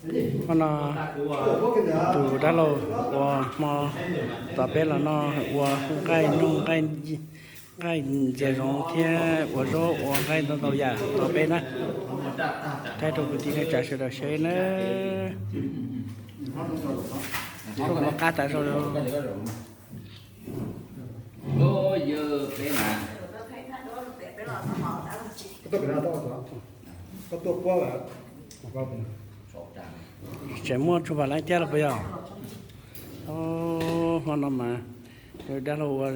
Hmo no tus dab laug uas hmo tos peb los noj ua nqaij nug nqaij ntxias zoov thiab ua zaub ua nqaij ntau ntau yam tos peb na. Thaij rau kwv tij neej tsa sawv daws saib na. Zaub mov qab tas zog li. Tseem muaj tshua vam leej thiab los puas yog? Hmo no mas dab laug ua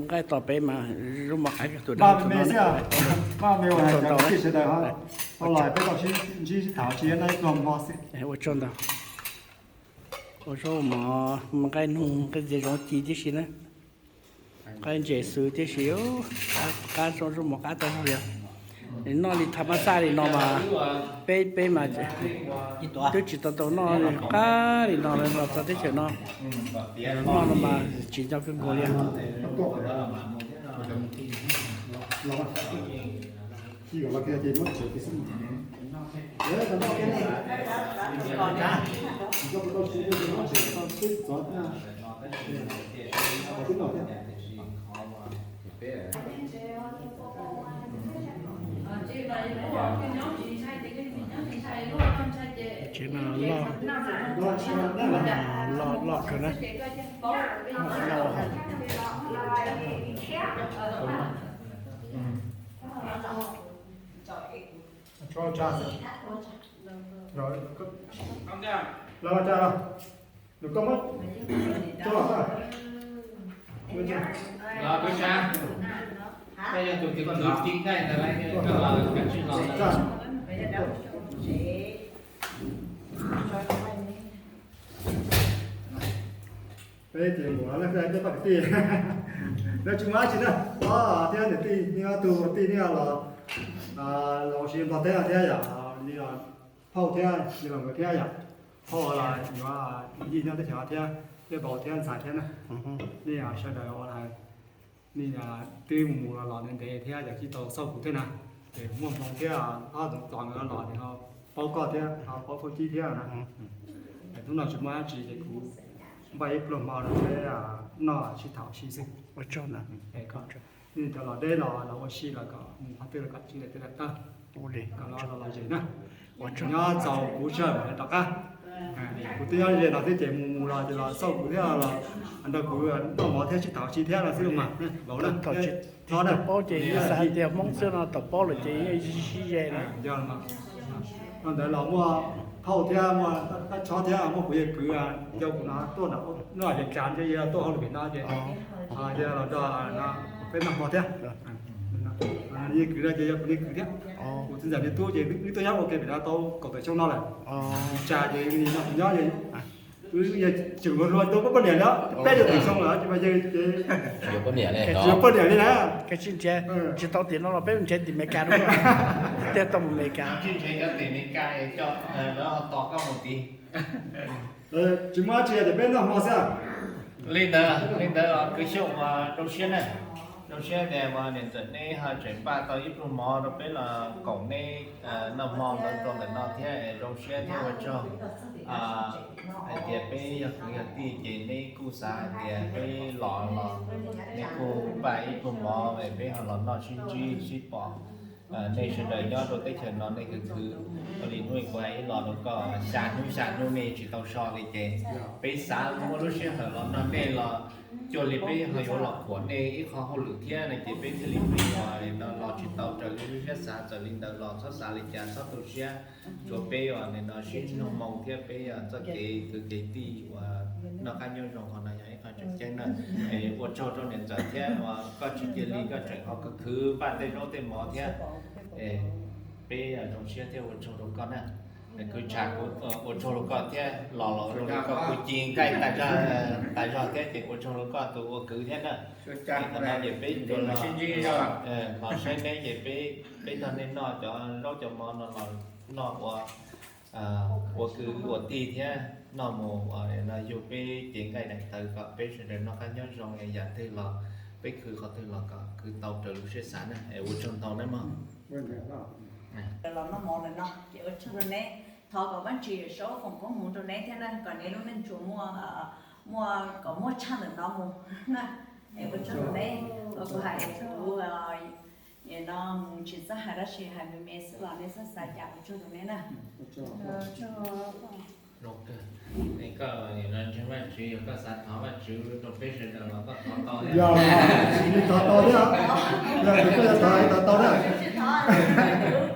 nqaij tos peb mas zaub mov qab tus dab laug ntau. Ua tsaug ntau. Ua tsaug ntau. Ua zaub mov, nqaij nug nqaij ntxias zoov ci tib si na. Nqaij ntses xwb tib si. Qab, zaub mov qab tag zog li. Noj li thav mab xaj li no mas peb, peb mas twb tsis tau tau noj qab li no los txog teb chaws no. Noj no mas tsis nco kawg nkaus li. Tsev no loj, loj, loj kawg na. Peb ces mus no coj toj kwv tij, lawv tsis muaj dab tsi na, ob thiab niam tij, nej ob tug tij nej los, los ua si Nplog teb no thiab yom, li phauj thiab li los nkawd thiab yom, phauj los yuav yij nyob teb chaws no thiab, thiab vauv thiab ntxhais thiab na, nej sawv daws ua li nej twb mus mus los los ntev ntev thiab yog tsis tau xauj kuv thiab na, ces muaj hmoo thiab ob tug tos nkawd los ces ho paub koj thiab ho paub phauj Cib thiab na. Hnub no tsis muaj dab tsi ces kuv npaj ib pluag hmo rau peb noj sib tham ua si xwb. Nej cov los deb los los ua si los kom mus qhov twg los kom tsis daim teb daim tawg, kom los los zem na. Nyob txaus kuv sawv mam li rov qab. Kuv twb nyob ze no thiab ces mus mus los ces los xauj kuv thiab los nrog kuv noj mov thiab sib tham ua si thiab no xwb mas vauv na. Thaum tsis tau paub ces yeej xav tias Hmoob xwb no, thaum paub lawm ces yeej sib ze na. Yog no ntawd los muaj phauj thiab muaj dab tshob thiab muaj kuv yawg kwv yau kuv no tuaj nram noj ces tsav ntshe yog tuaj hauj lwm pem no ces yog los nrog peb noj hmo thiab. Yawg kwv no ces yog kuv niag kwv thiab, kuv txiv ntxawm niag tub ces wb tuaj nyob ua ke pem no tau kaum tawm xyoo no lawm. Tsa ces nws nyob ces wb yog tseem hluas hluas tau poj niam li peb caug tawm xyoo lawm ces mas yawg ces tsis yuav poj niam li na. Tsis tau tiam no los peb nrhiav tim Amelikas, tiag tau mus Amelikas. Tsis muaj dab tsi ces peb noj hmo xwb. Li ntawd, li ntawd kwv Xyooj mas rau siab na, rau siab tias mas niam ntxawm neb ho tseem npaj tau ib pluag mov rau peb los koom neb noj hmo ntawd rau ntawm no thiab, zoo siab thiab ua tsaug. Hais tias peb yog kwv yog tij ces neb kuj xav hais tias peb los los neb kuj npaj ib pluag mov es peb ho los noj sib ntsib sib pom. Nej sawv daws nyob rau teb chaws no nej khwv khwv, ua li hnub kuv hais ib los rau koj, xya hnub xya hnub nej tsis tau so li ces peb xav muab lub sij hawm los nrog nej los, cuag li peb ho yuav los khuam nej ib qho hauj lwm thiab no ces peb thiaj li plig los tsis tau raws li lub siab xav. Txawm li ntawd los txhob xav li cas, txhob tu siab, tsuav peb ua no sib nug moo thiab peb txoj kev kwv kev tij uas noj qab nyob zoo qhov no yog ib qho tseem ceeb na. Ua tsaug rau niam ntxawm thiab uas koj tsis cia li koj tseem ho khwv khwv npaj tej zaub tej mov thiab. Peb zoo siab thiab ua tsaug rau koj na. Kwv Tshav, kuv ua tsaug rau koj thiab los los rau koj, kuv ci nqaij tas zog thiab ces ua tsaug rau koj tus ua kwv thiab na. Qhov no ces peb los sib ntsib, los saib neb ces peb nrog nej noj cov zaub cov mov no los noj ua, ua kwv ua tij thiab noj mus ua yug peb cev nqaij daim tawv kom peb sawv daws noj qab nyob zoo, yam twg los peb khwv qhov twg los kom khwv tau raws lub siab xav na. Ua tsaug ntau na mog. Los noj mov lawm no ces ua tsaug ne. Thov kom Vajtswv Yawm Saub foom koob hmoov rau neb thiab na, kom neb lub neej tsuas muaj, muaj kom muaj tshaj ntawm no mus na. Es ua tsaug rau neb, kuv hais kuv no mus tsis txawj hais dab tsi, hais me me xwb los nej txhob xav cas, ua tsaug rau neb na. Zoo kawg. Es koj nim no ntseeg Vajtswv, yog koj xav thov Vajtswv rau peb sawv daws los koj thov tau thiab. Yog, thov tau thiab. Yog koj thov, thov tau thiab.